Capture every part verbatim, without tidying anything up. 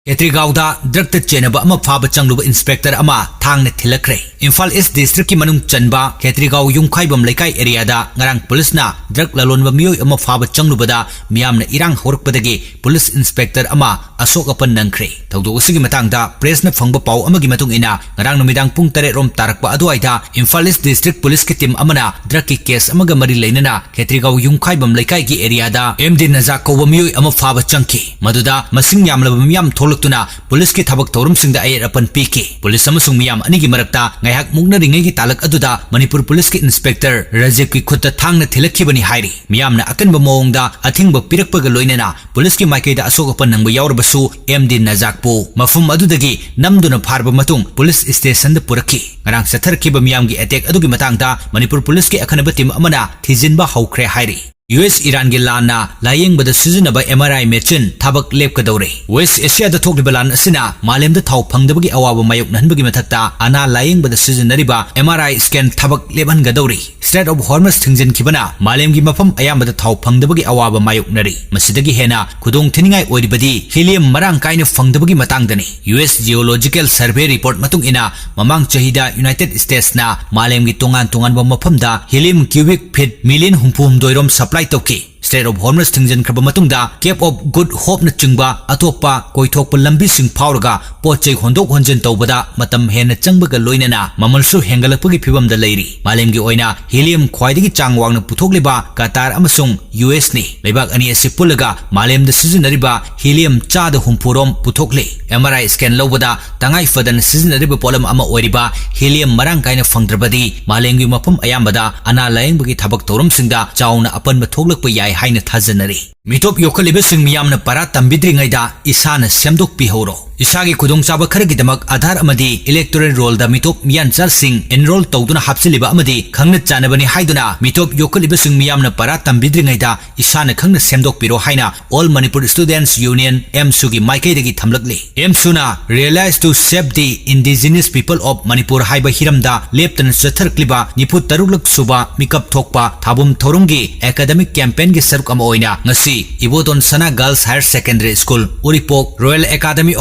ꯈꯦꯇ꯭ꯔꯤꯒꯥꯎꯗ ꯗ꯭ꯔꯒꯇ ꯆꯦꯟꯅꯕ ꯑꯃ ꯐꯥꯕ ꯆꯪꯂꯨꯕ ꯏꯟꯁꯄꯦꯛꯇꯔ ꯑꯃ ꯊꯥꯡꯅ ꯊꯤꯜꯂꯛꯈ꯭ꯔꯦ꯫ ꯏꯝꯐꯥꯜ ꯏꯁ ꯗꯤꯁꯇ꯭ꯔꯤꯛꯀꯤ ꯃꯅꯨꯡ ꯆꯟꯕ ꯈꯦꯇ꯭ꯔꯤꯒꯥꯎ ꯌꯨꯝꯈꯥꯏꯕꯝ ꯂꯩꯀꯥꯏ ꯑꯦꯔꯤꯌꯥꯗ ꯉꯔꯥꯡ ꯄꯨꯂꯤꯁꯅ ꯗ꯭ꯔꯒ ꯂꯂꯣꯟꯕ ꯃꯤꯑꯣꯏ ꯑꯃ ꯐꯥꯕ ꯆꯪꯂꯨꯕꯗ ꯃꯤꯌꯥꯝꯅ ꯏꯔꯥꯡ ꯍꯧꯔꯛꯄꯗꯒꯤ ꯄꯨꯂꯤꯁ ꯏꯟꯁꯄꯦꯛꯇꯔ ꯑꯃ ꯑꯁꯣꯛ ꯑꯄꯟ ꯅꯪꯈ꯭ꯔꯦ꯫ ꯊꯧꯗꯣꯛ ꯑꯁꯤꯒꯤ ꯃꯇꯥꯡꯗ ꯄ꯭ꯔꯦꯁꯅ ꯐꯪꯕ ꯄꯥꯎ ꯑꯃꯒꯤ ꯃꯇꯨꯡ ꯏꯟꯅ, ꯉꯔꯥꯡ ꯅꯨꯃꯤꯗꯥꯡ ꯄꯨꯡ ꯇꯔꯦꯠ ꯔꯣꯝ ꯇꯥꯔꯛꯄ ꯑꯗꯨꯋꯥꯏꯗ ꯏꯝꯐꯥꯜ ꯏꯁ ꯗꯤꯁꯇ꯭ꯔꯤꯛ ꯄꯨꯂꯤꯁꯀꯤ ꯇꯤꯝ ꯑꯃꯅ ꯗ꯭ꯔꯒꯀꯤ ꯀꯦꯁ ꯑꯃꯒ ꯃꯔꯤ ꯂꯩꯅꯅ ꯈꯦꯇ꯭ꯔꯤꯒꯥꯎ ꯌꯨꯝꯈꯥꯏꯕꯝ ꯂꯩꯀꯥꯏꯒꯤ ꯑꯦꯔꯤꯌꯥꯗ ꯑꯦꯝ ꯗꯤ ꯅꯖꯥꯛ ꯀꯧꯕ ꯃꯤꯑꯣꯏ ꯑꯃ ꯐꯥꯕ ꯆꯪꯈꯤ꯫ ꯃꯗꯨꯗ ꯃꯁꯤꯡ ꯌꯥꯝꯂꯕ ꯃꯤꯌꯥꯝ ꯊꯣꯛꯂꯛꯇꯨꯅ ꯄꯨꯂꯤꯁꯀꯤ ꯊꯕꯛ ꯊꯧꯔꯝꯁꯤꯡꯗ ꯑꯌꯦꯠ ꯑꯄꯟ ꯄꯤꯈꯤ꯫ ꯄꯨꯂꯤꯁ ꯑꯃꯁꯨꯡ ꯃꯤꯌꯥꯝ ꯑꯅꯤꯒꯤ ꯃꯔꯛꯇ ꯉꯥꯏꯍꯥꯛ ꯃꯨꯛꯅꯔꯤꯉꯩꯒꯤ ꯇꯥꯂꯛ ꯑꯗꯨꯗ ꯃꯅꯤꯄꯨꯔ ꯄꯨꯂꯤꯁꯀꯤ ꯏꯟꯁꯄꯦꯛꯇꯔ ꯔꯥꯖꯤꯕꯀꯤ ꯈꯨꯠꯇ ꯊꯥꯡꯅ ꯊꯤꯜꯂꯛꯈꯤꯕꯅꯤ ꯍꯥꯏꯔꯤ꯫ ꯃꯤꯌꯥꯝꯅ ꯑꯀꯟꯕ ꯃꯑꯣꯡꯗ ꯑꯊꯤꯡꯕ ꯄꯤꯔꯛꯄꯒ ꯂꯣꯏꯅꯅ ꯄꯨꯂꯤꯁꯀꯤ ꯃꯥꯏꯀꯩꯗ ꯑꯁꯣꯛ ꯑꯄꯟ ꯅꯪꯕ ꯌꯥꯎꯔꯕꯁꯨ, ꯑꯦꯝ ꯗꯤ ꯅꯖꯥꯛꯄꯨ ꯃꯐꯝ ꯑꯗꯨꯗꯒꯤ ꯅꯝꯗꯨꯅ ꯐꯥꯔꯕ ꯃꯇꯨꯡ ꯄꯨꯂꯤꯁ ꯁ꯭ꯇꯦꯁꯟꯗ ꯄꯨꯔꯛꯈꯤ꯫ ꯉꯔꯥꯡ ꯆꯠꯊꯔꯛꯈꯤꯕ ꯃꯤꯌꯥꯝꯒꯤ ꯑꯦꯇꯦꯛ ꯑꯗꯨꯒꯤ ꯃꯇꯥꯡꯗ ꯃꯅꯤꯄꯨꯔ ꯄꯨꯂꯤꯁꯀꯤ ꯑꯈꯟꯅꯕ ꯇꯤꯝ ꯑꯃꯅ ꯊꯤꯖꯤꯟꯕ ꯍꯧꯈ꯭ꯔꯦ ꯍꯥꯏꯔꯤ꯫ ꯌꯨ ꯑꯦꯁ ꯏꯔꯥꯟꯒꯤ ꯂꯥꯟꯅ ꯂꯥꯌꯦꯡꯕꯗ ꯁꯤꯖꯤꯟꯅꯕ ꯑꯦꯝ ꯑꯥꯔ ꯑꯥꯏ ꯃꯦꯆꯤꯟ ꯊꯕꯛ ꯂꯦꯞꯀꯗꯧꯔꯦ꯫ ꯋꯦꯁ ꯑꯦꯁꯤꯌꯥꯗ ꯊꯣꯛꯂꯤꯕ ꯂꯥꯟ ꯑꯁꯤꯅ ꯃꯥꯂꯦꯝꯗ ꯊꯥꯎ ꯐꯪꯗꯕꯒꯤ ꯑꯋꯥꯕ ꯃꯥꯌꯣꯛꯅꯍꯟꯕꯒꯤ ꯃꯊꯛꯇ, ꯑꯅꯥ ꯂꯥꯌꯦꯡꯕꯗ ꯁꯤꯖꯤꯟꯅꯔꯤꯕ ꯑꯦꯝ ꯑꯥꯔ ꯑꯥꯏ ꯁ꯭ꯀꯦꯟ ꯊꯕꯛ ꯂꯦꯞꯍꯟꯒꯗꯧꯔꯤ꯫ ꯁ꯭ꯇ꯭ꯔꯦꯠ ꯑꯣꯐ ꯍꯣꯔꯃꯁ ꯊꯤꯡꯖꯤꯟꯈꯤꯕꯅ ꯃꯥꯂꯦꯝꯒꯤ ꯃꯐꯝ ꯑꯌꯥꯝꯕꯗ ꯊꯥꯎ ꯐꯪꯗꯕꯒꯤ ꯑꯋꯥꯕ ꯃꯥꯌꯣꯛꯅꯔꯤ꯫ ꯃꯁꯤꯗꯒꯤ ꯍꯦꯟꯅ ꯈꯨꯗꯣꯡ ꯊꯤꯅꯤꯡꯉꯥꯏ ꯑꯣꯏꯔꯤꯕꯗꯤ ꯍꯤꯂꯤꯌꯝ ꯃꯔꯥꯡ ꯀꯥꯏꯅ ꯐꯪꯗꯕꯒꯤ ꯃꯇꯥꯡꯗꯅꯤ꯫ U S geological survey report ꯃꯇꯨꯡ ꯏꯟꯅ, ꯃꯃꯥꯡ ꯆꯍꯤꯗ ꯌꯨꯅꯥꯏꯇꯦꯗ ꯁ꯭ꯇꯦꯠꯁꯅ ꯃꯥꯂꯦꯝꯒꯤ ꯇꯣꯉꯥꯟ ꯇꯣꯉꯥꯟꯕ ꯃꯐꯝꯗ ꯍꯤꯂꯤꯌꯝ ꯀ꯭ꯌꯨꯕꯤꯛ ꯐꯤꯠ ꯃꯤꯂꯤꯌꯟ ꯍꯨꯝꯐꯨ ꯍꯨꯝꯗꯣꯏ ꯔꯣꯝ ꯁꯄ꯭ꯂꯥꯏ ꯇꯧꯈꯤ꯫ ꯁ꯭ꯇ꯭ꯔꯦꯠ ꯑꯣꯐ ꯍꯣꯔꯃꯁ ꯊꯤꯡꯖꯤꯟꯈ꯭ꯔꯕ ꯃꯇꯨꯡꯗ, ꯀꯦꯞ ꯑꯣꯐ ꯒꯨꯗ ꯍꯣꯞꯅꯆꯤꯡꯕ ꯑꯇꯣꯞꯄ ꯀꯣꯏꯊꯣꯛꯄ ꯂꯝꯕꯤꯁꯤꯡ ꯐꯥꯎꯔꯒ ꯄꯣꯠ ꯆꯩ ꯍꯣꯟꯗꯣꯛ ꯍꯣꯟꯖꯤꯟ ꯇꯧꯕꯗ ꯃꯇꯝ ꯍꯦꯟꯅ ꯆꯪꯕꯒ ꯂꯣꯏꯅꯅ ꯃꯃꯜꯁꯨ ꯍꯦꯟꯒꯠꯂꯛꯄꯒꯤ ꯐꯤꯚꯝꯗ ꯂꯩꯔꯤ꯫ ꯃꯥꯂꯦꯝꯒꯤ ꯑꯣꯏꯅ ꯍꯤꯂꯤꯌꯝ ꯈ꯭ꯋꯥꯏꯗꯒꯤ ꯆꯥꯡ ꯋꯥꯡꯅ ꯄꯨꯊꯣꯛꯂꯤꯕ ꯀꯇꯥꯔ ꯑꯃꯁꯨꯡ ꯌꯨ ꯑꯦꯁꯅꯤ꯫ ꯂꯩꯕꯥꯛ ꯑꯅꯤ ꯑꯁꯤ ꯄꯨꯜꯂꯒ ꯃꯥꯂꯦꯝꯗ ꯁꯤꯖꯤꯟꯅꯔꯤꯕ ꯍꯤꯂꯤꯌꯝ ꯆꯥꯗ ꯍꯨꯝꯐꯨ ꯔꯣꯝ ꯄꯨꯊꯣꯛꯂꯤ꯫ ꯑꯦꯝ ꯑꯥꯔ ꯑꯥꯏ ꯁ꯭ꯀꯦꯟ ꯂꯧꯕꯗ ꯇꯉꯥꯏ ꯐꯗꯅ ꯁꯤꯖꯤꯟꯅꯔꯤꯕ ꯄꯣꯠꯂꯝ ꯑꯃ ꯑꯣꯏꯔꯤꯕ ꯍꯤꯂꯤꯌꯝ ꯃꯔꯥꯡ ꯀꯥꯏꯅ ꯐꯪꯗ꯭ꯔꯕꯗꯤ, ꯃꯥꯂꯦꯝꯒꯤ ꯃꯐꯝ ꯑꯌꯥꯝꯕꯗ ꯑꯅꯥ ꯂꯥꯌꯦꯡꯕꯒꯤ ꯊꯕꯛ ꯊꯧꯔꯝꯁꯤꯡꯗ ꯆꯥꯎꯅ ꯑꯄꯟꯕ ꯊꯣꯛꯂꯛꯄ ꯌꯥꯏ ꯍꯥꯏꯅ ꯊꯥꯖꯅꯔꯤ꯫ ꯃꯤꯇꯣꯞ ꯌꯣꯛꯈꯠꯂꯤꯕꯁꯤꯡ ꯃꯤꯌꯥꯝꯅ ꯄꯔꯥ ꯇꯝꯕꯤꯗ꯭ꯔꯤꯉꯩꯗ ꯏꯁꯥꯅ ꯁꯦꯝꯗꯣꯛꯄꯤꯍꯧꯔꯣ꯫ ꯏꯁꯥꯒꯤ ꯈꯨꯗꯣꯡꯆꯥꯕ ꯈꯔꯒꯤꯗꯃꯛ ꯑꯥꯙꯥꯔ ꯑꯃꯗꯤ ꯏꯂꯦꯛꯇꯣꯔꯦꯜ ꯔꯣꯜꯗ ꯃꯤꯇꯣꯞ ꯃꯤꯌꯥꯟꯆꯥꯁꯤꯡ ꯑꯦꯟꯔꯣꯜ ꯇꯧꯗꯨꯅ ꯍꯥꯞꯆꯤꯜꯂꯤꯕ ꯑꯃꯗꯤ ꯈꯪꯅ ꯆꯥꯟꯅꯕꯅꯤ ꯍꯥꯏꯗꯨꯅ ꯃꯤꯇꯣꯞ ꯌꯣꯛꯈꯠꯂꯤꯕꯁꯤꯡ ꯃꯤꯌꯥꯝꯅ ꯄꯔꯥ ꯇꯝꯕꯤꯗ꯭ꯔꯤꯉꯩꯗ ꯏꯁꯥꯅ ꯈꯪꯅ ꯁꯦꯝꯗꯣꯛꯄꯤꯔꯣ ꯍꯥꯏꯅ All Manipur Students Union, ꯑꯦꯝꯁꯨꯒꯤ ꯃꯥꯏꯀꯩꯗꯒꯤ ꯊꯝꯂꯛꯂꯤ꯫ ꯑꯦꯝꯁꯨꯅ Realize to Save the Indigenous People of Manipur ꯍꯥꯏꯕ ꯍꯤꯔꯝꯗ ꯂꯦꯞꯇꯅ ꯆꯠꯊꯔꯛꯂꯤꯕ ꯅꯤꯐꯨ ꯇꯔꯨꯛꯂꯛ ꯁꯨꯕ ꯃꯤꯀꯞ ꯊꯣꯛꯄ ꯊꯥꯕꯨꯝ ꯊꯧꯔꯝꯒꯤ academic campaign ꯒꯤ ꯁꯔꯨꯛ ꯑꯃ ꯑꯣꯏꯅ ꯉꯁꯤ ꯏꯕꯣꯇꯣꯟ ꯁꯅꯥ Girls Higher Secondary School, Uripok, Royal Academy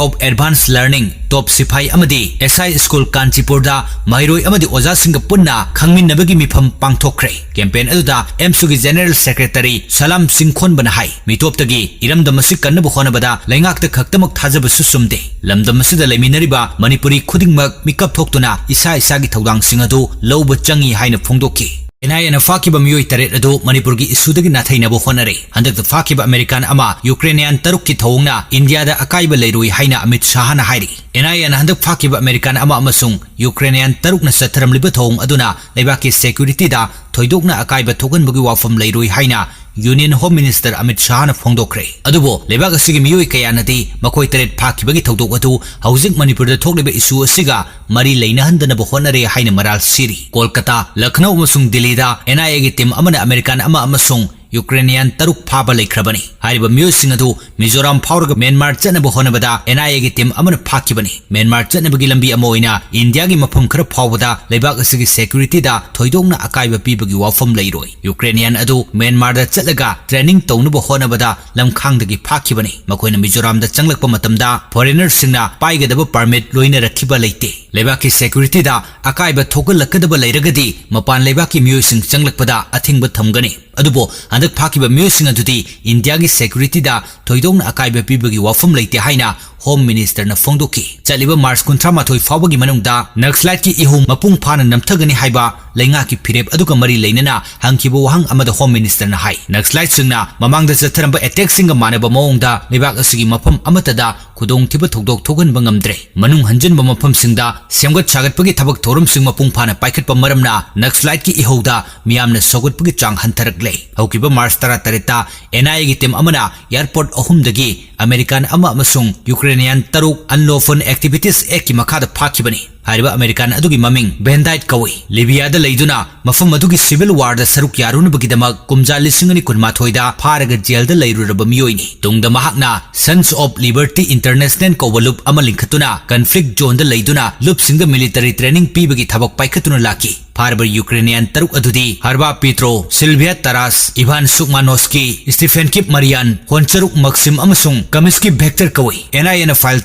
of Advanced Learning, ꯇꯣꯞ ꯁꯤꯐꯥꯏ ꯑꯃꯗꯤ ꯑꯦꯁ ꯑꯥꯏ ꯁ꯭ꯀꯨꯜ ꯀꯥꯟꯆꯤꯄꯨꯔꯗ ꯃꯍꯩꯔꯣꯏ ꯑꯃꯗꯤ ꯑꯣꯖꯥꯁꯤꯡꯒ ꯄꯨꯟꯅ ꯈꯪꯃꯤꯟꯅꯕꯒꯤ ꯃꯤꯐꯝ ꯄꯥꯡꯊꯣꯛꯈ꯭ꯔꯦ꯫ Campaign ꯑꯗꯨꯗ ꯑꯦꯝꯁꯨꯒꯤ General Secretary ꯁꯂꯥꯝ ꯆꯤꯡꯈꯣꯟꯕꯅ ꯍꯥꯏ, ꯃꯤꯇꯣꯞꯇꯒꯤ ꯏꯔꯝꯗꯝ ꯑꯁꯤ ꯀꯟꯅꯕ ꯍꯣꯠꯅꯕꯗ ꯂꯩꯉꯥꯛꯇ ꯈꯛꯇꯃꯛ ꯊꯥꯖꯕꯁꯨ ꯆꯨꯝꯗꯦ꯫ ꯂꯝꯗꯝ ꯑꯁꯤꯗ ꯂꯩꯃꯤꯟꯅꯔꯤꯕ ꯃꯅꯤꯄꯨꯔꯤ ꯈꯨꯗꯤꯡꯃꯛ ꯃꯤꯀꯞ ꯊꯣꯛꯇꯨꯅ ꯏꯁꯥ ꯏꯁꯥꯒꯤ ꯊꯧꯗꯥꯡꯁꯤꯡ ꯑꯗꯨ ꯂꯧꯕ ꯆꯪꯏ ꯍꯥꯏꯅ ꯐꯣꯡꯗꯣꯛꯈꯤ꯫ ꯑꯦꯟ ꯑꯥꯏ ꯑꯦꯅ ꯐꯥꯈꯤꯕ ꯃꯤꯑꯣꯏ ꯇꯔꯦꯠ ꯑꯗꯨ ꯃꯅꯤꯄꯨꯔꯒꯤ ꯏꯁꯨꯗꯒꯤ ꯅꯥꯊꯩꯅꯕ ꯍꯣꯠꯅꯔꯦ꯫ ꯍꯟꯗꯛꯇ ꯐꯥꯈꯤꯕ ꯑꯃꯦꯔꯤꯀꯥꯟ ꯑꯃ ꯌꯨꯀ꯭ꯔꯦꯅꯤꯌꯥꯟ ꯇꯔꯨꯛꯀꯤ ꯊꯧꯑꯣꯡꯅ ꯏꯟꯗꯤꯌꯥꯗ ꯑꯀꯥꯏꯕ ꯂꯩꯔꯣꯏ ꯍꯥꯏꯅ ꯑꯃꯤꯠ ꯁꯥꯍꯅ ꯍꯥꯏꯔꯤ꯫ ꯑꯦꯟ ꯑꯥꯏ ꯑꯦꯅ ꯍꯟꯗꯛ ꯐꯥꯈꯤꯕ ꯑꯃꯦꯔꯤꯀꯥꯟ ꯑꯃ ꯑꯃꯁꯨꯡ ꯌꯨꯀ꯭ꯔꯦꯅꯤꯌꯥꯟ ꯇꯔꯨꯛꯅ ꯆꯠꯊꯔꯝꯂꯤꯕ ꯊꯧꯑꯣꯡ ꯑꯗꯨꯅ ꯂꯩꯕꯥꯛꯀꯤ security ꯗ ꯊꯣꯏꯗꯣꯛꯅ ꯑꯀꯥꯏꯕ ꯊꯣꯛꯍꯟꯕꯒꯤ ꯋꯥꯐꯝ ꯂꯩꯔꯣꯏ ꯍꯥꯏꯅ Union Home Minister ꯑꯃꯤꯠ ꯁꯥꯍꯅ ꯐꯣꯡꯗꯣꯛꯈ꯭ꯔꯦ꯫ ꯑꯗꯨꯕꯨ ꯂꯩꯕꯥꯛ ꯑꯁꯤꯒꯤ ꯃꯤꯑꯣꯏ ꯀꯌꯥꯅꯗꯤ ꯃꯈꯣꯏ ꯇꯔꯦꯠ ꯐꯥꯈꯤꯕꯒꯤ ꯊꯧꯗꯣꯛ ꯑꯗꯨ ꯍꯧꯖꯤꯛ ꯃꯅꯤꯄꯨꯔꯗ ꯊꯣꯛꯂꯤꯕ ꯏꯁꯨ ꯑꯁꯤꯒ ꯃꯔꯤ ꯂꯩꯅꯍꯟꯗꯅꯕ ꯍꯣꯠꯅꯔꯦ ꯍꯥꯏꯅ ꯃꯔꯥꯜ ꯁꯤꯔꯤ꯫ ꯀꯣꯜꯀꯇꯥ, ꯂꯈꯅꯧ ꯑꯃꯁꯨꯡ ꯗꯤꯜꯂꯤꯗ ꯑꯦꯟ ꯑꯥꯏ ꯑꯦꯒꯤ team ꯑꯃꯅ ꯑꯃꯦꯔꯤꯀꯥꯟ ꯑꯃ ꯑꯃꯁꯨꯡ ꯌꯨꯀ꯭ꯔꯦꯅꯤꯌꯥꯟ ꯇꯔꯨꯛ ꯐꯥꯕ ꯂꯩꯈ꯭ꯔꯕꯅꯤ꯫ ꯍꯥꯏꯔꯤꯕ ꯃꯤꯑꯣꯏꯁꯤꯡ ꯑꯗꯨ ꯃꯤꯖꯣꯔꯥꯝ ꯐꯥꯎꯔꯒ ꯃ꯭ꯌꯥꯟꯃꯥꯔ ꯆꯠꯅꯕ ꯍꯣꯠꯅꯕꯗ ꯑꯦꯟ ꯑꯥꯏ ꯑꯦꯒꯤ team ꯑꯃꯅ ꯐꯥꯈꯤꯕꯅꯤ꯫ ꯃ꯭ꯌꯥꯟꯃꯥꯔ ꯆꯠꯅꯕꯒꯤ ꯂꯝꯕꯤ ꯑꯃ ꯑꯣꯏꯅ ꯏꯟꯗꯤꯌꯥꯒꯤ ꯃꯐꯝ ꯈꯔ ꯐꯥꯎꯕꯗ ꯂꯩꯕꯥꯛ ꯑꯁꯤꯒꯤ security ꯗ ꯊꯣꯏꯗꯣꯛꯅ ꯑꯀꯥꯏꯕ ꯄꯤꯕꯒꯤ ꯋꯥꯐꯝ ꯂꯩꯔꯣꯏ꯫ ꯌꯨꯀ꯭ꯔꯦꯅꯤꯌꯥꯟ ꯑꯗꯨ ꯃ꯭ꯌꯥꯟꯃꯥꯔꯗ ꯆꯠꯂꯒ training ꯇꯧꯅꯕ ꯍꯣꯠꯅꯕꯗ ꯂꯝꯈꯥꯡꯗꯒꯤ ꯐꯥꯈꯤꯕꯅꯤ꯫ ꯃꯈꯣꯏꯅ ꯃꯤꯖꯣꯔꯥꯝꯗ ꯆꯪꯂꯛꯄ ꯃꯇꯝꯗ foreigner ꯁꯤꯡꯅ ꯄꯥꯏꯒꯗꯕ permit ꯂꯣꯏꯅꯔꯛꯈꯤꯕ ꯂꯩꯇꯦ꯫ ꯂꯩꯕꯥꯛꯀꯤ security ꯗ ꯑꯀꯥꯏꯕ ꯊꯣꯛꯍꯜꯂꯛꯀꯗꯕ ꯂꯩꯔꯒꯗꯤ ꯃꯄꯥꯟ ꯂꯩꯕꯥꯛꯀꯤ ꯃꯤꯑꯣꯏꯁꯤꯡ ꯆꯪꯂꯛꯄꯗ ꯑꯊꯤꯡꯕ ꯊꯝꯒꯅꯤ꯫ ꯑꯗꯨꯕꯨ ꯍꯟꯗꯛ ꯐꯥꯈꯤꯕ ꯃꯤꯑꯣꯏꯁꯤꯡ ꯑꯗꯨꯗꯤ ꯏꯟꯗꯤꯌꯥꯒꯤ security ꯗ ꯊꯣꯏꯗꯣꯛꯅ ꯑꯀꯥꯏꯕ ꯄꯤꯕꯒꯤ ꯋꯥꯐꯝ ꯂꯩꯇꯦ ꯍꯥꯏꯅ Home Minister ꯅ ꯐꯣꯡꯗꯣꯛꯈꯤ꯫ ꯆꯠꯂꯤꯕ ꯃꯥꯔꯆ ꯀꯨꯟꯊ꯭ꯔꯥ ꯃꯥꯊꯣꯏ ꯐꯥꯎꯕꯒꯤ ꯃꯅꯨꯡꯗ Naxalite ꯀꯤ ꯏꯍꯧ ꯃꯄꯨꯡ ꯐꯥꯅ ꯅꯝꯊꯒꯅꯤ ꯍꯥꯏꯕ ꯂꯩꯉꯥꯛꯀꯤ ꯐꯤꯔꯦꯞ ꯑꯗꯨꯒ ꯃꯔꯤ ꯂꯩꯅꯅ ꯍꯪꯈꯤꯕ ꯋꯥꯍꯪ ꯑꯃꯗ Home Minister ꯅ ꯍꯥꯏ, Naxalite ꯁꯤꯡꯅ ꯃꯃꯥꯡꯗ ꯆꯠꯊꯔꯝꯕ attack ꯁꯤꯡꯒ ꯃꯥꯟꯅꯕ ꯃꯑꯣꯡꯗ ꯂꯩꯕꯥꯛ ꯑꯁꯤꯒꯤ ꯃꯐꯝ ꯑꯃꯠꯇꯗ ꯈꯨꯗꯣꯡꯊꯤꯕ ꯊꯧꯗꯣꯛ ꯊꯣꯛꯍꯟꯕ ꯉꯝꯗ꯭ꯔꯦ꯫ ꯃꯅꯨꯡ ꯍꯟꯖꯤꯟꯕ ꯃꯐꯝꯁꯤꯡꯗ ꯁꯦꯝꯒꯠ ꯁꯥꯒꯠꯄꯒꯤ ꯊꯕꯛ ꯊꯧꯔꯝꯁꯤꯡ ꯃꯄꯨꯡ ꯐꯥꯅ ꯄꯥꯏꯈꯠꯄ ꯃꯔꯝꯅ Naxalite ꯀꯤ ꯏꯍꯧꯗ ꯃꯤꯌꯥꯝꯅ ꯁꯧꯒꯠꯄꯒꯤ ꯆꯥꯡ ꯍꯟꯊꯔꯛꯂꯦ꯫ ꯍꯧꯈꯤꯕ ꯃꯥꯔꯆ ꯇꯔꯥꯇꯔꯦꯠꯇ ꯑꯦꯟ ꯑꯥꯏ ꯑꯦꯒꯤ team ꯑꯃꯅ airport ꯑꯍꯨꯝꯗꯒꯤ ꯑꯃꯦꯔꯤꯀꯥꯟ ꯑꯃ ꯑꯃꯁꯨꯡ ꯌꯨꯀ꯭ꯔꯦꯟ ꯅꯤꯌꯥꯟ ꯇꯔꯨꯛ Unlawful Activities Actꯀꯤ ꯃꯈꯥꯗ ꯐꯥꯈꯤꯕꯅꯤ꯫ ꯍꯥꯏꯔꯤꯕ American ꯑꯗꯨꯒꯤ ꯃꯃꯤꯡ Van Dyke ꯀꯧꯏ꯫ ꯂꯤꯕꯤꯌꯥꯗ ꯂꯩꯗꯨꯅ ꯃꯐꯝ ꯑꯗꯨꯒꯤ civil warꯗ ꯁꯔꯨꯛ ꯌꯥꯔꯨꯅꯕꯒꯤꯗꯃꯛ ꯀꯨꯝꯖꯥ ꯂꯤꯁꯤꯡ ꯑꯅꯤ ꯀꯨꯟꯃꯥꯊꯣꯏꯗ ꯐꯥꯔꯒ ꯖꯦꯜꯗ ꯂꯩꯔꯨꯔꯕ ꯃꯤꯑꯣꯏꯅꯤ꯫ ꯇꯨꯡꯗ ꯃꯍꯥꯛꯅ Sons of Liberty International ꯀꯧꯕ ꯂꯨꯞ ꯑꯃ ꯂꯤꯡꯈꯠꯇꯨꯅ conflict zoneꯗ ꯂꯩꯗꯨꯅ ꯂꯨꯞꯁꯤꯡꯗ military training ꯄꯤꯕꯒꯤ ꯊꯕꯛ ꯄꯥꯏꯈꯠꯇꯨꯅ ꯂꯥꯛꯈꯤ꯫ ꯐꯥꯔꯕ Ukrainian ꯇꯔꯨꯛ ꯑꯗꯨꯗꯤ Harva Petro, Silvia Taras, Ivan Sukmanovsky, Stefan Kip Marian, ꯍꯣꯟꯆꯔꯨꯛ Maxim ꯑꯃꯁꯨꯡ Kamsky Vektor ꯀꯧꯏ꯫ NIAꯅ file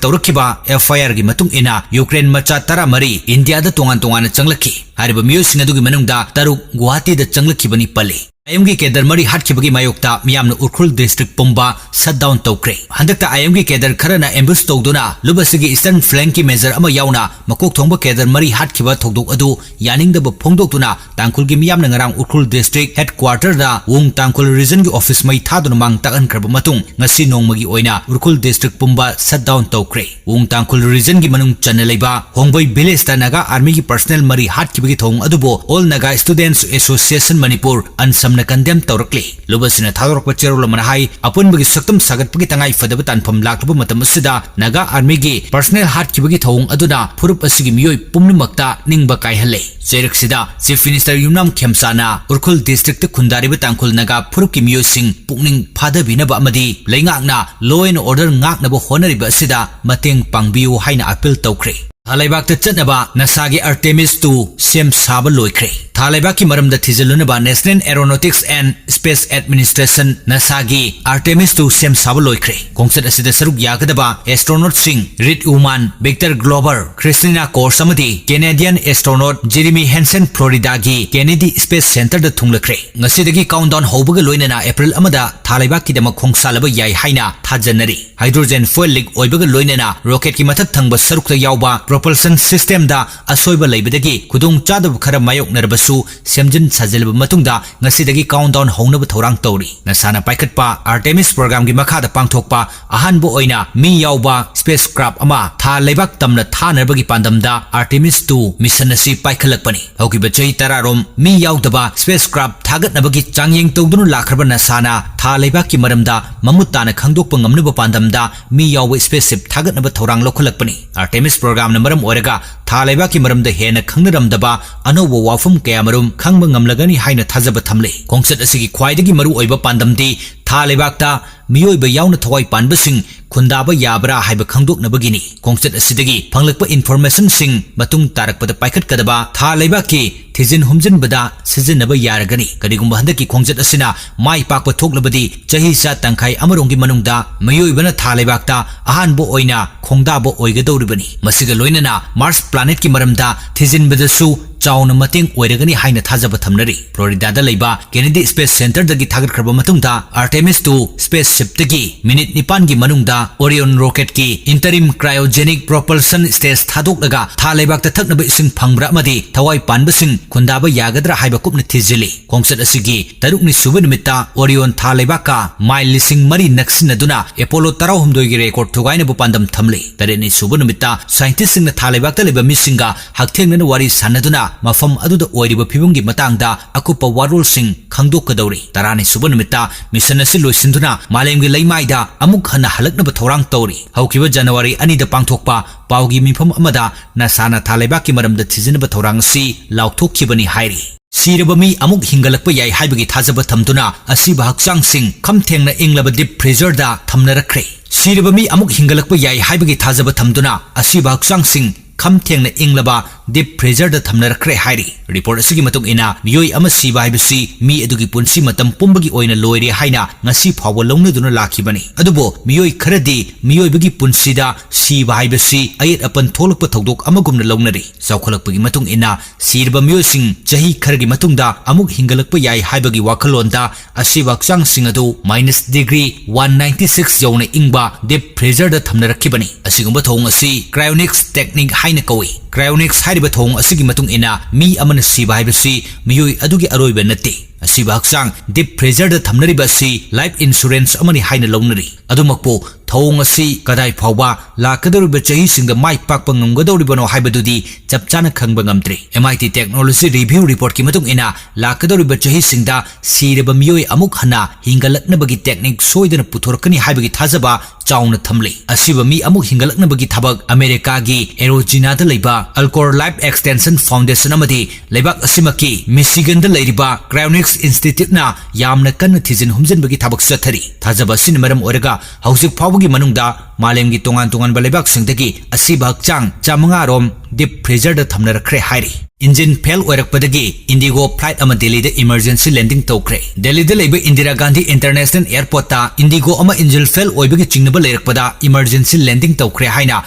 ꯇꯧꯔꯛꯈꯤꯕ FIRꯒꯤ ꯃꯇꯨꯡ ꯏꯟꯅ Ukraine ꯃꯆꯥ ꯇꯔꯥꯃꯔꯤ ꯏꯟꯗꯤꯌꯥꯗ ꯇꯣꯉꯥꯟ ꯇꯣꯉꯥꯟꯅ ꯆꯪꯂꯛꯈꯤ꯫ ꯍꯥꯏꯔꯤꯕ ꯃꯤꯑꯣꯏꯁꯤꯡ ꯑꯗꯨꯒꯤ ꯃꯅꯨꯡꯗ ꯇꯔꯨꯛ ꯒꯨꯋꯥꯍꯥꯇꯤꯗ ꯆꯪꯂꯛꯈꯤꯕꯅꯤ ꯄꯜꯂꯤ꯫ IMꯒꯤ cadre ꯃꯔꯤ ꯍꯥꯠꯈꯤꯕꯒꯤ ꯃꯥꯌꯣꯛꯇ ꯃꯤꯌꯥꯝꯅ ꯎꯈ꯭ꯔꯨꯜ district ꯄꯨꯝꯕ shut down ꯇꯧꯈ꯭ꯔꯦ꯫ ꯍꯟꯗꯛꯇ IMꯒꯤ cadre ꯈꯔꯅ ambush ꯇꯧꯗꯨꯅ ꯂꯨꯞ ꯑꯁꯤꯒꯤ eastern flankꯀꯤ major ꯑꯃ ꯌꯥꯎꯅ ꯃꯀꯣꯛ ꯊꯣꯡꯕ cadre ꯃꯔꯤ ꯍꯥꯠꯈꯤꯕ ꯊꯧꯗꯣꯛ ꯑꯗꯨ ꯌꯥꯅꯤꯡꯗꯕ ꯐꯣꯡꯗꯣꯛꯇꯨꯅ ꯇꯥꯡꯈꯨꯜꯒꯤ ꯃꯤꯌꯥꯝꯅ ꯉꯔꯥꯡ ꯎꯈ꯭ꯔꯨꯜ district headquarterꯗ ꯋꯨꯡ ꯇꯥꯡꯈꯨꯜ regionꯒꯤ office ꯃꯩ ꯊꯥꯗꯨꯅ ꯃꯥꯡ ꯇꯥꯛꯍꯟꯈ꯭ꯔꯕ ꯃꯇꯨꯡ ꯉꯁꯤ ꯅꯣꯡꯃꯒꯤ ꯑꯣꯏꯅ ꯎꯈ꯭ꯔꯨꯜ district ꯄꯨꯝꯕ shut down ꯇꯧꯈ꯭ꯔꯦ꯫ ꯋꯨꯡ ꯇꯥꯡꯈꯨꯜ regionꯒꯤ ꯃꯅꯨꯡ ꯆꯟꯅ ꯂꯩꯕ ꯍꯣꯡꯕꯩ villageꯇ Naga Armyꯒꯤ personnel ꯃꯔꯤ ꯍꯥꯠꯈꯤꯕꯒꯤ ꯊꯧꯑꯣꯡ ꯑꯗꯨꯕꯨ All Naga Students Association Manipur, ꯑꯟꯁꯝꯅ condemn ꯇꯧꯔꯛꯂꯤ꯫ ꯂꯨꯞ ꯑꯁꯤꯅ ꯊꯥꯗꯣꯔꯛꯄ ꯆꯦꯔꯣꯜ ꯑꯃꯅ ꯍꯥꯏ, ꯑꯄꯨꯟꯕꯒꯤ ꯁꯛꯇꯝ ꯁꯥꯒꯠꯄꯒꯤ ꯇꯉꯥꯏ ꯐꯗꯕ ꯇꯥꯟꯐꯝ ꯂꯥꯛꯂꯕ ꯃꯇꯝ ꯑꯁꯤꯗ Naga Armyꯒꯤ personnel ꯍꯥꯠꯈꯤꯕꯒꯤ ꯊꯧꯑꯣꯡ ꯑꯗꯨꯅ ꯐꯨꯔꯨꯞ ꯑꯁꯤꯒꯤ ꯃꯤꯑꯣꯏ ꯄꯨꯝꯅꯃꯛꯇ ꯅꯤꯡꯕ ꯀꯥꯏꯍꯜꯂꯦ꯫ ꯆꯩꯔꯛꯁꯤꯗ Chief Minister ꯌꯨꯝꯅꯥꯝ ꯈꯦꯝꯆꯥꯅ ꯎꯈ꯭ꯔꯨꯜ districtꯇ ꯈꯨꯟꯗꯥꯔꯤꯕ ꯇꯥꯡꯈꯨꯜ ꯅꯥꯒꯥ ꯐꯨꯔꯨꯞꯀꯤ ꯃꯤꯑꯣꯏꯁꯤꯡ ꯄꯨꯛꯅꯤꯡ ꯐꯥꯗꯕꯤꯅꯕ ꯑꯃꯗꯤ ꯂꯩꯉꯥꯛꯅ law and order ꯉꯥꯛꯅꯕ ꯍꯣꯠꯅꯔꯤꯕ ꯑꯁꯤꯗ ꯃꯇꯦꯡ ꯄꯥꯡꯕꯤꯌꯨ ꯍꯥꯏꯅ appeal ꯇꯧꯈ꯭ꯔꯦ꯫ ꯊꯥ ꯂꯩꯕꯥꯛꯇ ꯆꯠꯅꯕ ꯅꯥꯁꯥꯒꯤ Artemis two ꯁꯦꯝ ꯁꯥꯕ ꯂꯣꯏꯈ꯭ꯔꯦ꯫ ꯊꯥ ꯂꯩꯕꯥꯛꯀꯤ ꯃꯔꯝꯗ ꯊꯤꯖꯤꯜꯂꯨꯅꯕ National Aeronautics and Space Administration, ꯅꯥꯁꯥꯒꯤ Artemis two ꯁꯦꯝ ꯁꯥꯕ ꯂꯣꯏꯈ꯭ꯔꯦ꯫ ꯈꯣꯡꯆꯠ ꯑꯁꯤꯗ ꯁꯔꯨꯛ ꯌꯥꯒꯗꯕ astronautꯁꯤꯡ Reed Woman, Victor Glover, Christina Koch ꯑꯃꯗꯤ Canadian astronaut Jeremy Hansen Floridaꯒꯤ Kennedy Space Centerꯗ ꯊꯨꯡꯂꯈ꯭ꯔꯦ꯫ ꯉꯁꯤꯗꯒꯤ countdown ꯍꯧꯕꯒ ꯂꯣꯏꯅꯅ April ꯑꯃꯗ ꯊꯥ ꯂꯩꯕꯥꯛꯀꯤꯗꯃꯛ ꯈꯣꯡꯁꯥꯜꯂꯕ ꯌꯥꯏ ꯍꯥꯏꯅ ꯊꯥꯖꯅꯔꯤ꯫ Hydrogen fuel leak ꯑꯣꯏꯕꯒ ꯂꯣꯏꯅꯅ rocketꯀꯤ ꯃꯊꯛ ꯊꯪꯕ ꯁꯔꯨꯛꯇ ꯌꯥꯎꯕ propulsion systemꯗ ꯑꯁꯣꯏꯕ ꯂꯩꯕꯗꯒꯤ ꯈꯨꯗꯣꯡꯆꯥꯗꯕ ꯈꯔ ꯃꯥꯌꯣꯛꯅꯔꯕꯁꯨ, ꯁꯦꯝꯖꯤꯟ ꯁꯥꯖꯤꯜꯂꯕ ꯃꯇꯨꯡꯗ ꯉꯁꯤꯗꯒꯤ countdown ꯍꯧꯅꯕ ꯊꯧꯔꯥꯡ ꯇꯧꯔꯤ꯫ ꯅꯥꯁꯥꯅ ꯄꯥꯏꯈꯠꯄ Artemis programꯒꯤ ꯃꯈꯥꯗ ꯄꯥꯡꯊꯣꯛꯄ ꯑꯍꯥꯟꯕ ꯑꯣꯏꯅ ꯃꯤ ꯌꯥꯎꯕ spacecraft ꯑꯃ ꯊꯥ ꯂꯩꯕꯥꯛ ꯇꯝꯅ ꯊꯥꯅꯕꯒꯤ ꯄꯥꯟꯗꯝꯗ Artemis two mission ꯑꯁꯤ ꯄꯥꯏꯈꯠꯂꯛꯄꯅꯤ꯫ ꯍꯧꯈꯤꯕ ꯆꯍꯤ ꯇꯔꯥꯔꯣꯝ ꯃꯤ ꯌꯥꯎꯗꯕ spacecraft ꯊꯥꯒꯠꯅꯕꯒꯤ ꯆꯥꯡꯌꯦꯡ ꯇꯧꯗꯨꯅ ꯂꯥꯛꯈ꯭ꯔꯕ ꯅꯥꯁꯥꯅ ꯊꯥ ꯂꯩꯕꯥꯛꯀꯤ ꯃꯔꯝꯗ ꯃꯃꯨꯠ ꯇꯥꯅ ꯈꯪꯗꯣꯛꯄ ꯉꯝꯅꯕ ꯄꯥꯟꯗꯝꯗ ꯃꯤ ꯌꯥꯎꯕ spaceship ꯊꯥꯒꯠꯅꯕ ꯊꯧꯔꯥꯡ ꯂꯧꯈꯠꯂꯛꯄꯅꯤ꯫ Artemis programꯅ ꯃꯔꯝ ꯑꯣꯏꯔꯒ ꯊꯥ ꯂꯩꯕꯥꯛꯀꯤ ꯃꯔꯝꯗ ꯍꯦꯟꯅ ꯈꯪꯅꯔꯝꯗꯕ ꯑꯅꯧꯕ ꯋꯥꯐꯝ ꯀꯌꯥꯃꯔꯨꯝ ꯈꯪꯕ ꯉꯝꯂꯒꯅꯤ ꯍꯥꯏꯅ ꯊꯥꯖꯕ ꯊꯝꯂꯤ꯫ ꯈꯣꯡꯆꯠ ꯑꯁꯤꯒꯤ ꯈ꯭ꯋꯥꯏꯗꯒꯤ ꯃꯔꯨꯑꯣꯏꯕ ꯄꯥꯟꯗꯝꯗꯤ ꯊꯥ ꯂꯩꯕꯥꯛꯇ ꯃꯤꯑꯣꯏꯕ ꯌꯥꯎꯅ ꯊꯋꯥꯏ ꯄꯥꯟꯕꯁꯤꯡ ꯈꯨꯟꯗꯥꯕ ꯌꯥꯕ꯭ꯔꯥ ꯍꯥꯏꯕ ꯈꯪꯗꯣꯛꯅꯕꯒꯤꯅꯤ꯫ ꯈꯣꯡꯆꯠ ꯑꯁꯤꯗꯒꯤ ꯐꯪꯂꯛꯄ informationꯁꯤꯡ ꯃꯇꯨꯡ ꯇꯥꯔꯛꯄꯗ ꯄꯥꯏꯈꯠꯀꯗꯕ ꯊꯥ ꯂꯩꯕꯥꯛꯀꯤ ꯊꯤꯖꯤꯟ ꯍꯨꯝꯖꯤꯟꯕꯗ ꯁꯤꯖꯤꯟꯅꯕ ꯌꯥꯔꯒꯅꯤ꯫ ꯀꯔꯤꯒꯨꯝꯕ ꯍꯟꯗꯛꯀꯤ ꯈꯣꯡꯆꯠ ꯑꯁꯤꯅ ꯃꯥꯏ ꯄꯥꯛꯄ ꯊꯣꯛꯂꯕꯗꯤ, ꯆꯍꯤ ꯆꯥ ꯇꯪꯈꯥꯏ ꯑꯃꯔꯣꯝꯒꯤ ꯃꯅꯨꯡꯗ ꯃꯤꯑꯣꯏꯕꯅ ꯊꯥ ꯂꯩꯕꯥꯛꯇ ꯑꯍꯥꯟꯕ ꯑꯣꯏꯅ ꯈꯣꯡꯗꯥꯕ ꯑꯣꯏꯒꯗꯧꯔꯤꯕꯅꯤ꯫ ꯃꯁꯤꯒ ꯂꯣꯏꯅꯅ Mars planetꯀꯤ ꯃꯔꯝꯗ ꯊꯤꯖꯤꯟꯕꯗꯁꯨ ꯆꯥꯎꯅ ꯃꯇꯦꯡ ꯑꯣꯏꯔꯒꯅꯤ ꯍꯥꯏꯅ ꯊꯥꯖꯕ ꯊꯝꯅꯔꯤ꯫ Floridaꯗ ꯂꯩꯕ Kennedy Space Centreꯗꯒꯤ ꯊꯥꯒꯠꯈ꯭ꯔꯕ ꯃꯇꯨꯡꯗ, Artemis two spaceshipꯇꯒꯤ ꯃꯤꯅꯤꯠ ꯅꯤꯄꯥꯟꯒꯤ ꯃꯅꯨꯡꯗ Orion rocketꯀꯤ interim cryogenic propulsion stage ꯊꯥꯗꯣꯛꯂꯒ ꯊꯥ ꯂꯩꯕꯥꯛꯇ ꯊꯛꯅꯕ ꯏꯁꯤꯡ ꯐꯪꯕ꯭ꯔꯥ ꯑꯃꯗꯤ ꯊꯋꯥꯏ ꯄꯥꯟꯕꯁꯤꯡ ꯈꯨꯟꯗꯥꯕ ꯌꯥꯒꯗ꯭ꯔꯥ ꯍꯥꯏꯕ ꯀꯨꯞꯅ ꯊꯤꯖꯤꯜꯂꯤ꯫ ꯈꯣꯡꯆꯠ ꯑꯁꯤꯒꯤ ꯇꯔꯨꯛꯅꯤ ꯁꯨꯕ ꯅꯨꯃꯤꯠꯇ Orion ꯊꯥ ꯂꯩꯕꯥꯛꯀ ꯃꯥꯏꯜ ꯂꯤꯁꯤꯡ ꯃꯔꯤ ꯅꯛꯁꯤꯟꯅꯗꯨꯅ Apollo ꯇꯔꯥꯍꯨꯝꯗꯣꯏꯒꯤ record ꯊꯨꯒꯥꯏꯅꯕ ꯄꯥꯟꯗꯝ ꯊꯝꯂꯤ꯫ ꯇꯔꯦꯠꯅꯤ ꯁꯨꯕ ꯅꯨꯃꯤꯠꯇ scientistꯁꯤꯡꯅ ꯊꯥ ꯂꯩꯕꯥꯛꯇ ꯂꯩꯕ ꯃꯤꯁꯤꯡꯒ ꯍꯛꯊꯦꯡꯅꯅ ꯋꯥꯔꯤ ꯁꯥꯟꯅꯗꯨꯅ ꯃꯐꯝ ꯑꯗꯨꯗ ꯑꯣꯏꯔꯤꯕ ꯐꯤꯕꯝꯒꯤ ꯃꯇꯥꯡꯗ ꯑꯀꯨꯞꯄ ꯋꯥꯔꯣꯜꯁꯤꯡ ꯈꯪꯗꯣꯛꯀꯗꯧꯔꯤ꯫ ꯇꯔꯥꯅꯤ ꯁꯨꯕ ꯅꯨꯃꯤꯠꯇ mission ꯑꯁꯤ ꯂꯣꯏꯁꯤꯟꯗꯨꯅ ꯃꯥꯂꯦꯝꯒꯤ ꯂꯩꯃꯥꯏꯗ ꯑꯃꯨꯛ ꯍꯟꯅ ꯍꯜꯂꯛꯅꯕ ꯊꯧꯔꯥꯡ ꯇꯧꯔꯤ꯫ ꯍꯧꯈꯤꯕ January ꯑꯅꯤꯗ ꯄꯥꯡꯊꯣꯛꯄ ꯄꯥꯎꯒꯤ ꯃꯤꯐꯝ ꯑꯃꯗ ꯅꯥꯁꯥꯅ ꯊꯥ ꯂꯩꯕꯥꯛꯀꯤ ꯃꯔꯝꯗ ꯊꯤꯖꯤꯟꯅꯕ ꯊꯧꯔꯥꯡ ꯑꯁꯤ ꯂꯥꯎꯊꯣꯛꯈꯤꯕꯅꯤ ꯍꯥꯏꯔꯤ꯫ ꯁꯤꯔꯕ ꯃꯤ ꯑꯃꯨꯛ ꯍꯤꯡꯒꯠꯂꯛꯄ ꯌꯥꯏ ꯍꯥꯏꯕꯒꯤ ꯊꯥꯖꯕ ꯊꯝꯗꯨꯅ ꯑꯁꯤꯕ ꯍꯛꯆꯥꯡꯁꯤꯡ ꯈꯝ ꯊꯦꯡꯅ ꯏꯪꯂꯕ deep freezerꯗ ꯊꯝꯅꯔꯛꯈ꯭ꯔꯦ꯫ ꯁꯤꯔꯕ ꯃꯤ ꯑꯃꯨꯛ ꯍꯤꯡꯒꯠꯂꯛꯄ ꯌꯥꯏ ꯍꯥꯏꯕꯒꯤ ꯊꯥꯖꯕ ꯊꯝꯗꯨꯅ ꯑꯁꯤꯕ ꯍꯛꯆꯥꯡꯁꯤꯡ ꯈꯝ ꯊꯦꯡꯅ ꯏꯪꯂꯕ deep freezerꯗ ꯊꯝꯅꯔꯛꯈ꯭ꯔꯦ ꯍꯥꯏꯔꯤ꯫ Report ꯑꯁꯤꯒꯤ ꯃꯇꯨꯡ ꯏꯟꯅ, ꯃꯤꯑꯣꯏ ꯑꯃ ꯁꯤꯕ ꯍꯥꯏꯕꯁꯤ ꯃꯤ ꯑꯗꯨꯒꯤ ꯄꯨꯟꯁꯤ ꯃꯇꯝ ꯄꯨꯝꯕꯒꯤ ꯑꯣꯏꯅ ꯂꯣꯏꯔꯦ ꯍꯥꯏꯅ ꯉꯁꯤ ꯐꯥꯎꯕ ꯂꯧꯅꯗꯨꯅ ꯂꯥꯛꯈꯤꯕꯅꯤ꯫ ꯑꯗꯨꯕꯨ ꯃꯤꯑꯣꯏ ꯈꯔꯗꯤ ꯃꯤꯑꯣꯏꯕꯒꯤ ꯄꯨꯟꯁꯤꯗ ꯁꯤꯕ ꯍꯥꯏꯕꯁꯤ ꯑꯌꯦꯠ ꯑꯄꯟ ꯊꯣꯛꯂꯛꯄ ꯊꯧꯗꯣꯛ ꯑꯃꯒꯨꯝꯅ ꯂꯧꯅꯔꯤ꯫ ꯆꯥꯎꯈꯠꯂꯛꯄꯒꯤ ꯃꯇꯨꯡ ꯏꯟꯅ, ꯁꯤꯔꯕ ꯃꯤꯑꯣꯏꯁꯤꯡ ꯆꯍꯤ ꯈꯔꯒꯤ ꯃꯇꯨꯡꯗ ꯑꯃꯨꯛ ꯍꯤꯡꯒꯠꯂꯛꯄ ꯌꯥꯏ ꯍꯥꯏꯕꯒꯤ ꯋꯥꯈꯜꯂꯣꯟꯗ ꯑꯁꯤꯕ ꯍꯛꯆꯥꯡꯁꯤꯡ ꯑꯗꯨ minus degree one ninety six ꯌꯧꯅ ꯏꯪꯕ deep freezerꯗ ꯊꯝꯅꯔꯛꯈꯤꯕꯅꯤ꯫ ꯑꯁꯤꯒꯨꯝꯕ ꯊꯧꯑꯣꯡ ꯑꯁꯤ cryonics technique ꯍꯥꯏꯅ ꯀꯧꯏ꯫ Cryonics ꯍꯥꯏꯔꯤꯕ ꯊꯧꯑꯣꯡ ꯑꯁꯤꯒꯤ ꯃꯇꯨꯡ ꯏꯟꯅ ꯃꯤ ꯑꯃꯅ ꯁꯤꯕ ꯍꯥꯏꯕꯁꯤ ꯃꯤꯑꯣꯏ ꯑꯗꯨꯒꯤ ꯑꯔꯣꯏꯕ ꯅꯠꯇꯦ꯫ ꯑꯁꯤꯕ ꯍꯛꯆꯥꯡ deep freezerꯗ ꯊꯝꯅꯔꯤꯕ ꯑꯁꯤ life insurance ꯑꯃꯅꯤ ꯍꯥꯏꯅ ꯂꯧꯅꯔꯤ꯫ ꯑꯗꯨꯃꯛꯄꯨ ꯊꯧꯑꯣꯡ ꯑꯁꯤ ꯀꯗꯥꯏ ꯐꯥꯎꯕ ꯂꯥꯛꯀꯗꯧꯔꯤꯕ ꯆꯍꯤꯁꯤꯡꯗ ꯃꯥꯏ ꯄꯥꯛꯄ ꯉꯝꯒꯗꯧꯔꯤꯕꯅꯣ ꯍꯥꯏꯕꯗꯨꯗꯤ ꯆꯞ ꯆꯥꯅ ꯈꯪꯕ ꯉꯝꯗ꯭ꯔꯤ꯫ M I T Technology Review Reportꯀꯤ ꯃꯇꯨꯡ ꯏꯟꯅ, ꯂꯥꯛꯀꯗꯧꯔꯤꯕ ꯆꯍꯤꯁꯤꯡꯗ ꯁꯤꯔꯕ ꯃꯤꯑꯣꯏ ꯑꯃꯨꯛ ꯍꯟꯅ ꯍꯤꯡꯒꯠꯂꯛꯅꯕꯒꯤ technique ꯁꯣꯏꯗꯅ ꯄꯨꯊꯣꯔꯛꯀꯅꯤ ꯍꯥꯏꯕꯒꯤ ꯊꯥꯖꯕ ꯆꯥꯎꯅ ꯊꯝꯂꯤ꯫ ꯑꯁꯤꯕ ꯃꯤ ꯑꯃꯨꯛ ꯍꯤꯡꯒꯠꯂꯛꯅꯕꯒꯤ ꯊꯕꯛ ꯑꯃꯦꯔꯤꯀꯥꯒꯤ ꯑꯦꯔꯤꯖꯣꯅꯥꯗ ꯂꯩꯕ Alcor Life Extension Foundation ꯑꯃꯗꯤ ꯂꯩꯕꯥꯛ ꯑꯁꯤꯃꯛꯀꯤ ꯃꯤꯁꯤꯒꯟꯗ ꯂꯩꯔꯤꯕ Cryonics Instituteꯅ ꯌꯥꯝꯅ ꯀꯟꯅ ꯊꯤꯖꯤꯟ ꯍꯨꯝꯖꯤꯟꯕꯒꯤ ꯊꯕꯛ ꯆꯠꯊꯔꯤ꯫ ꯊꯥꯖꯕ ꯑꯁꯤꯅ ꯃꯔꯝ ꯑꯣꯏꯔꯒ ꯍꯧꯖꯤꯛ ꯐꯥꯎꯕꯒꯤ ꯃꯅꯨꯡꯗ ꯃꯥꯂꯦꯝꯒꯤ ꯇꯣꯉꯥꯟ ꯇꯣꯉꯥꯟꯕ ꯂꯩꯕꯥꯛꯁꯤꯡꯗꯒꯤ ꯑꯁꯤꯕ ꯍꯛꯆꯥꯡ ꯆꯥꯃꯉꯥ ꯔꯣꯝ deep freezerꯗ ꯊꯝꯅꯔꯛꯈ꯭ꯔꯦ ꯍꯥꯏꯔꯤ꯫ Engine fail ꯑꯣꯏꯔꯛꯄꯗꯒꯤ Indigo flight ꯑꯃ ꯗꯦꯜꯂꯤꯗ emergency landing ꯇꯧꯈ꯭ꯔꯦ꯫ ꯗꯦꯜꯂꯤꯗ ꯂꯩꯕ ꯏꯟꯗꯤꯔꯥ ꯒꯥꯟꯙꯤ International Airportꯇ Indigo ꯑꯃ engine fail ꯑꯣꯏꯕꯒꯤ ꯆꯤꯡꯅꯕ ꯂꯩꯔꯛꯄꯗ emergency landing ꯇꯧꯈ꯭ꯔꯦ ꯍꯥꯏꯅ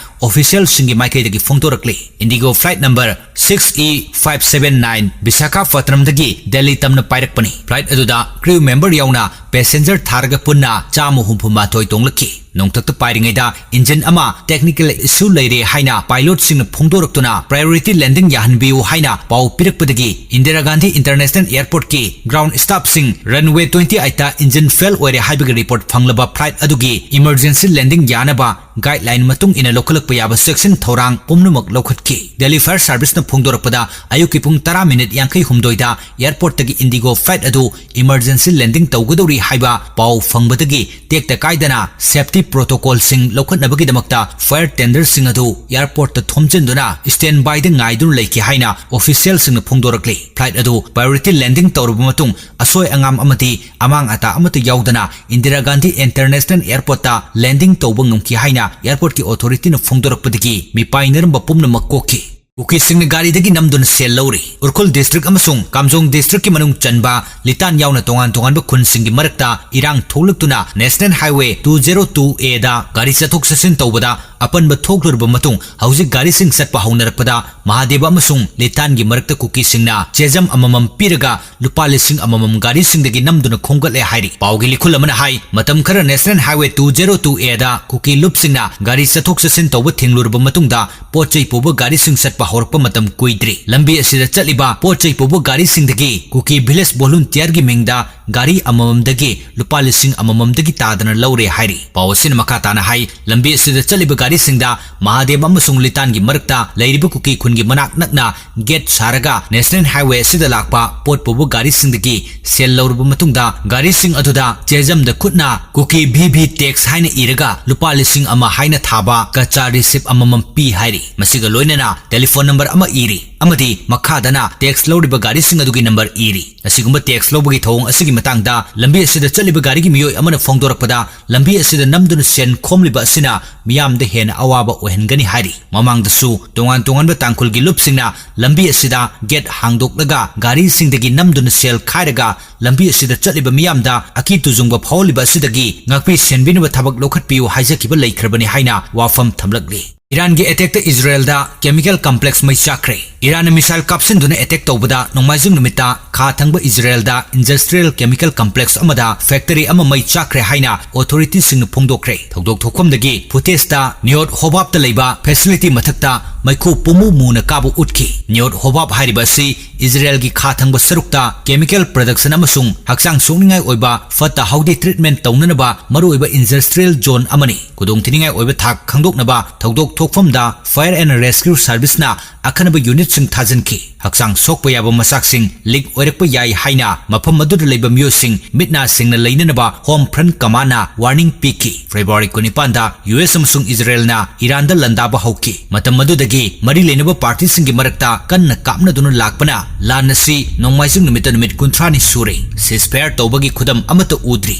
officialꯁꯤꯡꯒꯤ ꯃꯥꯏꯀꯩꯗꯒꯤ ꯐꯣꯡꯗꯣꯔꯛꯂꯤ꯫ Indigo flight number six E five seven nine ꯕꯤꯁꯥꯈꯥꯄꯠꯅꯝꯗꯒꯤ Delhi ꯇꯝꯅ ꯄꯥꯏꯔꯛꯄꯅꯤ꯫ Flight ꯑꯗꯨꯗ crew member ꯌꯥꯎꯅ passenger ꯊꯥꯔꯒ ꯄꯨꯟꯅ ꯆꯥꯝꯃ ꯍꯨꯝꯐꯨ ꯃꯥꯊꯣꯏ ꯇꯣꯡꯂꯛꯈꯤ꯫ ꯅꯣꯡꯊꯛꯇ ꯄꯥꯏꯔꯤꯉꯩꯗ engine ꯑꯃ technical issue ꯂꯩꯔꯦ ꯍꯥꯏꯅ pilotꯁꯤꯡꯅ ꯐꯣꯡꯗꯣꯔꯛꯇꯨꯅ priority landing ꯌꯥꯍꯟꯕꯤꯌꯨ ꯍꯥꯏꯅ ꯄꯥꯎ ꯄꯤꯔꯛꯄꯗꯒꯤ Indira Gandhi International Airportꯀꯤ ground staffꯁꯤꯡ runway twenty eightꯇ engine fail ꯑꯣꯏꯔꯦ ꯍꯥꯏꯕꯒꯤ report ꯐꯪꯂꯕ flight ꯑꯗꯨꯒꯤ emergency landing ꯌꯥꯅꯕ guideline ꯃꯇꯨꯡ ꯏꯟꯅ ꯂꯧꯈꯠꯂꯛꯄ ꯌꯥꯕ ꯆꯦꯛꯁꯤꯟ ꯊꯧꯔꯥꯡ ꯄꯨꯝꯅꯃꯛ ꯂꯧꯈꯠꯈꯤ꯫ Delhi Fire Serviceꯅ ꯐꯣꯡꯗꯣꯔꯛꯄꯗ, ꯑꯌꯨꯛꯀꯤ ꯄꯨꯡ ꯇꯔꯥ ꯃꯤꯅꯤꯠ ꯌꯥꯡꯈꯩ ꯍꯨꯝꯗꯣꯏꯗ airportꯇꯒꯤ Indigo flight ꯑꯗꯨ emergency landing ꯇꯧꯒꯗꯧꯔꯤ ꯍꯥꯏꯕ ꯄꯥꯎ ꯐꯪꯕꯗꯒꯤ ꯇꯦꯛꯇ ꯀꯥꯏꯗꯅ safety protocolꯁꯤꯡ ꯂꯧꯈꯠꯅꯕꯒꯤꯗꯃꯛꯇ fire tenderꯁꯤꯡ ꯑꯗꯨ airportꯇ ꯊꯣꯝꯖꯤꯟꯗꯨꯅ standbyꯗ ꯉꯥꯏꯗꯨꯅ ꯂꯩꯈꯤ ꯍꯥꯏꯅ officialꯁꯤꯡꯅ ꯐꯣꯡꯗꯣꯔꯛꯂꯤ꯫ Flight ꯑꯗꯨ priority landing ꯇꯧꯔꯕ ꯃꯇꯨꯡ, ꯑꯁꯣꯏ ꯑꯉꯥꯝ ꯑꯃꯗꯤ ꯑꯃꯥꯡ ꯑꯇꯥ ꯑꯃꯠꯇ ꯌꯥꯎꯗꯅ ꯏꯟꯗꯤꯔꯥ ꯒꯥꯟꯙꯤ International Airportꯇ landing ꯇꯧꯕ ꯉꯝꯈꯤ ꯍꯥꯏꯅ airportꯀꯤ authorityꯅ ꯐꯣꯡꯗꯣꯔꯛꯄꯗꯒꯤ ꯃꯤꯄꯥꯏꯅꯔꯝꯕ ꯄꯨꯝꯅꯃꯛ ꯀꯣꯛꯈꯤ꯫ ꯀꯨꯀꯤꯁꯤꯡꯅ ꯒꯥꯔꯤꯗꯒꯤ ꯅꯝꯗꯨꯅ ꯁꯦꯜ ꯂꯧꯔꯤ꯫ ꯎꯈ꯭ꯔꯨꯜ district ꯑꯃꯁꯨꯡ ꯀꯥꯝꯖꯣꯡ districtꯀꯤ ꯃꯅꯨꯡ ꯆꯟꯕ ꯂꯤꯇꯥꯟ ꯌꯥꯎꯅ ꯇꯣꯉꯥꯟ ꯇꯣꯉꯥꯟꯕ ꯈꯨꯟꯁꯤꯡꯒꯤ ꯃꯔꯛꯇ ꯏꯔꯥꯡ ꯊꯣꯛꯂꯛꯇꯨꯅ National Highway two zero two Aꯗ ꯒꯥꯔꯤ ꯆꯠꯊꯣꯛ ꯆꯠꯁꯤꯟ ꯇꯧꯕꯗ ꯑꯄꯟꯕ ꯊꯣꯛꯂꯨꯔꯕ ꯃꯇꯨꯡ ꯍꯧꯖꯤꯛ ꯒꯥꯔꯤꯁꯤꯡ ꯆꯠꯄ ꯍꯧꯅꯔꯛꯄꯗ ꯃꯍꯥꯗꯦꯕ ꯑꯃꯁꯨꯡ ꯂꯤꯇꯥꯟꯒꯤ ꯃꯔꯛꯇ ꯀꯨꯀꯤꯁꯤꯡꯅ ꯆꯦꯖꯝ ꯑꯃꯃꯝ ꯄꯤꯔꯒ ꯂꯨꯄꯥ ꯂꯤꯁꯤꯡ ꯑꯃꯃꯝ ꯒꯥꯔꯤꯁꯤꯡꯗꯒꯤ ꯅꯝꯗꯨꯅ ꯈꯣꯝꯒꯠꯂꯦ ꯍꯥꯏꯔꯤ꯫ ꯄꯥꯎꯒꯤ ꯂꯤꯈꯨꯜ ꯑꯃꯅ ꯍꯥꯏ, ꯃꯇꯝ ꯈꯔ National Highway two zero two A ꯗ ꯀꯨꯀꯤ ꯂꯨꯞꯁꯤꯡꯅ ꯒꯥꯔꯤ ꯆꯠꯊꯣꯛ ꯆꯠꯁꯤꯟ ꯇꯧꯕ ꯊꯤꯡꯂꯨꯔꯕ ꯃꯇꯨꯡꯗ ꯄꯣꯠ ꯆꯩ ꯄꯨꯕ ꯒꯥꯔꯤꯁꯤꯡ ꯆꯠꯄ ꯍꯧꯔꯛꯄ ꯃꯇꯝ ꯀꯨꯏꯗ꯭ꯔꯤ꯫ ꯂꯝꯕꯤ ꯑꯁꯤꯗ ꯆꯠꯂꯤꯕ ꯄꯣꯠ ꯆꯩ ꯄꯨꯕ ꯒꯥꯔꯤꯁꯤꯡꯗꯒꯤ ꯀꯨꯀꯤ Village Volunteer ꯒꯤ ꯃꯤꯡꯗ ꯒꯥꯔꯤ ꯑꯃꯃꯝꯗꯒꯤ ꯂꯨꯄꯥ ꯂꯤꯁꯤꯡ ꯑꯃꯃꯝꯗꯒꯤ ꯇꯥꯗꯅ ꯂꯧꯔꯦ ꯍꯥꯏꯔꯤ꯫ ꯄꯥꯎ ꯑꯁꯤꯅ ꯃꯈꯥ ꯇꯥꯅ ꯍꯥꯏ, ꯂꯝꯕꯤ ꯑꯁꯤꯗ ꯆꯠꯂꯤꯕ ꯒꯥꯔꯤꯁꯤꯡꯗ ꯃꯍꯥꯗꯦꯕ ꯑꯃꯁꯨꯡ ꯂꯤꯇꯥꯟꯒꯤ ꯃꯔꯛꯇ ꯂꯩꯔꯤꯕ ꯀꯨꯀꯤ ꯈꯨꯟꯒꯤ ꯃꯅꯥꯛ ꯅꯛꯅ gate ꯁꯥꯔꯒ National Highway ꯑꯁꯤꯗ ꯂꯥꯛꯄ ꯄꯣꯠ ꯄꯨꯕ ꯒꯥꯔꯤꯁꯤꯡꯗꯒꯤ ꯁꯦꯜ ꯂꯧꯔꯕ ꯃꯇꯨꯡꯗ ꯒꯥꯔꯤꯁꯤꯡ ꯑꯗꯨꯗ ꯆꯦꯖꯝꯗ ꯈꯨꯠꯅ ꯀꯨꯀꯤ V V tax ꯍꯥꯏꯅ ꯏꯔꯒ ꯂꯨꯄꯥ ꯂꯤꯁꯤꯡ ꯑꯃ ꯍꯥꯏꯅ ꯊꯥꯕ ꯀꯆꯥ receipt ꯑꯃꯃꯝ ꯄꯤ ꯍꯥꯏꯔꯤ꯫ ꯃꯁꯤꯒ ꯂꯣꯏꯅꯅ telephone number ꯑꯃ ꯏꯔꯤ ꯑꯃꯗꯤ ꯃꯈꯥꯗꯅ tax ꯂꯧꯔꯤꯕ ꯒꯥꯔꯤꯁꯤꯡ ꯑꯗꯨꯒꯤ number ꯏꯔꯤ꯫ ꯑꯁꯤꯒꯨꯝꯕ tax ꯂꯧꯕꯒꯤ ꯊꯧꯑꯣꯡ ꯑꯁꯤꯒꯤ ꯃꯇꯥꯡꯗ ꯂꯝꯕꯤ ꯑꯁꯤꯗ ꯆꯠꯂꯤꯕ ꯒꯥꯔꯤꯒꯤ ꯃꯤꯑꯣꯏ ꯑꯃꯅ ꯐꯣꯡꯗꯣꯔꯛꯄꯗ, ꯂꯝꯕꯤ ꯑꯁꯤꯗ ꯅꯝꯗꯨꯅ ꯁꯦꯟ ꯈꯣꯝꯂꯤꯕ ꯑꯁꯤꯅ ꯃꯤꯌꯥꯝꯗ ꯍꯦꯟꯅ ꯑꯋꯥꯕ ꯑꯣꯏꯍꯟꯒꯅꯤ ꯍꯥꯏꯔꯤ꯫ ꯃꯃꯥꯡꯗꯁꯨ ꯇꯣꯉꯥꯟ ꯇꯣꯉꯥꯟꯕ ꯇꯥꯡꯈꯨꯜꯒꯤ ꯂꯨꯞꯁꯤꯡꯅ ꯂꯝꯕꯤ ꯑꯁꯤꯗ gate ꯍꯥꯡꯗꯣꯛꯂꯒ ꯒꯥꯔꯤꯁꯤꯡꯗꯒꯤ ꯅꯝꯗꯨꯅ ꯁꯦꯜ ꯈꯥꯏꯔꯒ ꯂꯝꯕꯤ ꯑꯁꯤꯗ ꯆꯠꯂꯤꯕ ꯃꯤꯌꯥꯝꯗ ꯑꯀꯤ ꯇꯨꯖꯨꯡꯕ ꯐꯥꯎꯍꯜꯂꯤꯕ ꯑꯁꯤꯗꯒꯤ ꯉꯥꯛꯄꯤ ꯁꯦꯟꯕꯤꯅꯕ ꯊꯕꯛ ꯂꯧꯈꯠꯄꯤꯌꯨ ꯍꯥꯏꯖꯈꯤꯕ ꯂꯩꯈ꯭ꯔꯕꯅꯤ ꯍꯥꯏꯅ ꯋꯥꯐꯝ ꯊꯝꯂꯛꯂꯤ꯫ ꯏꯔꯥꯟꯒꯤ attack ꯇ ꯏꯖꯔꯦꯜꯗ chemical complex ꯃꯩ ꯆꯥꯛꯈ꯭ꯔꯦ꯫ ꯏꯔꯥꯟꯅ missile ꯀꯥꯞꯁꯤꯟꯗꯨꯅ attack ꯇꯧꯕꯗ ꯅꯣꯡꯃꯥꯏꯖꯤꯡ ꯅꯨꯃꯤꯠꯇ ꯈꯥ ꯊꯪꯕ ꯏꯖꯔꯦꯜꯗ industrial chemical complex ꯑꯃꯗ factory ꯑꯃ ꯃꯩ ꯆꯥꯛꯈ꯭ꯔꯦ ꯍꯥꯏꯅ authority ꯁꯤꯡꯅ ꯐꯣꯡꯗꯣꯛꯈ꯭ꯔꯦ꯫ ꯊꯧꯗꯣꯛ ꯊꯣꯛꯐꯝꯗꯒꯤ footage ꯇ ꯅꯤꯌꯣꯠ ꯍꯣꯕꯥꯕꯇ ꯂꯩꯕ facility ꯃꯊꯛꯇ ꯃꯩꯈꯨ ꯄꯨꯝꯃꯨ ꯃꯨꯅ ꯀꯥꯕ ꯎꯠꯈꯤ꯫ ꯅꯤꯌꯣꯠ ꯍꯣꯕꯥꯕ ꯍꯥꯏꯔꯤꯕ ꯑꯁꯤ ꯏꯖꯔꯦꯜꯒꯤ ꯈꯥ ꯊꯪꯕ ꯁꯔꯨꯛꯇ chemical production ꯑꯃꯁꯨꯡ ꯍꯛꯆꯥꯡ ꯁꯣꯛꯅꯤꯡꯉꯥꯏ ꯑꯣꯏꯕ ꯐꯠꯇ ꯍꯥꯎꯗꯤ treatment ꯇꯧꯅꯅꯕ ꯃꯔꯨꯑꯣꯏꯕ industrial zone ꯑꯃꯅꯤ꯫ ꯈꯨꯗꯣꯡꯊꯤꯅꯤꯡꯉꯥꯏ ꯑꯣꯏꯕ ꯊꯥꯛ ꯈꯪꯗꯣꯛꯅꯕ ꯊꯧꯗꯣꯛ ꯊꯣꯛꯐꯝꯗ Fire and Rescue Service ꯅ ꯑꯈꯟꯅꯕ unit ꯁꯤꯡ ꯊꯥꯖꯤꯟꯈꯤ꯫ ꯍꯛꯆꯥꯡ ꯁꯣꯛꯄ ꯌꯥꯕ ꯃꯆꯥꯛꯁꯤꯡ leak ꯑꯣꯏꯔꯛꯄ ꯌꯥꯏ ꯍꯥꯏꯅ ꯃꯐꯝ ꯑꯗꯨꯗ ꯂꯩꯕ ꯃꯤꯑꯣꯏꯁꯤꯡ ꯃꯤꯠ ꯅꯥ ꯁꯤꯡꯅ ꯂꯩꯅꯅꯕ Home Front Command ꯅ warning ꯄꯤꯈꯤ꯫ February ꯀꯨꯟꯅꯤꯄꯥꯟꯗ U S ꯑꯃꯁꯨꯡ ꯏꯖꯔꯦꯜꯅ ꯏꯔꯥꯟꯗ ꯂꯥꯟꯗꯥꯕ ꯍꯧꯈꯤ꯫ ꯃꯇꯝ ꯑꯗꯨꯗꯒꯤ ꯃꯔꯤ ꯂꯩꯅꯕ party ꯁꯤꯡꯒꯤ ꯃꯔꯛꯇ ꯀꯟꯅ ꯀꯥꯞꯅꯗꯨꯅ ꯂꯥꯛꯄꯅ ꯂꯥꯟ ꯑꯁꯤ ꯅꯣꯡꯃꯥꯏꯖꯤꯡ ꯅꯨꯃꯤꯠꯇ ꯅꯨꯃꯤꯠ ꯀꯨꯟꯊ꯭ꯔꯥꯅꯤ ꯁꯨꯔꯦ꯫ Ceasefire ꯇꯧꯕꯒꯤ ꯈꯨꯗꯝ ꯑꯃꯠꯇ ꯎꯗ꯭ꯔꯤ꯫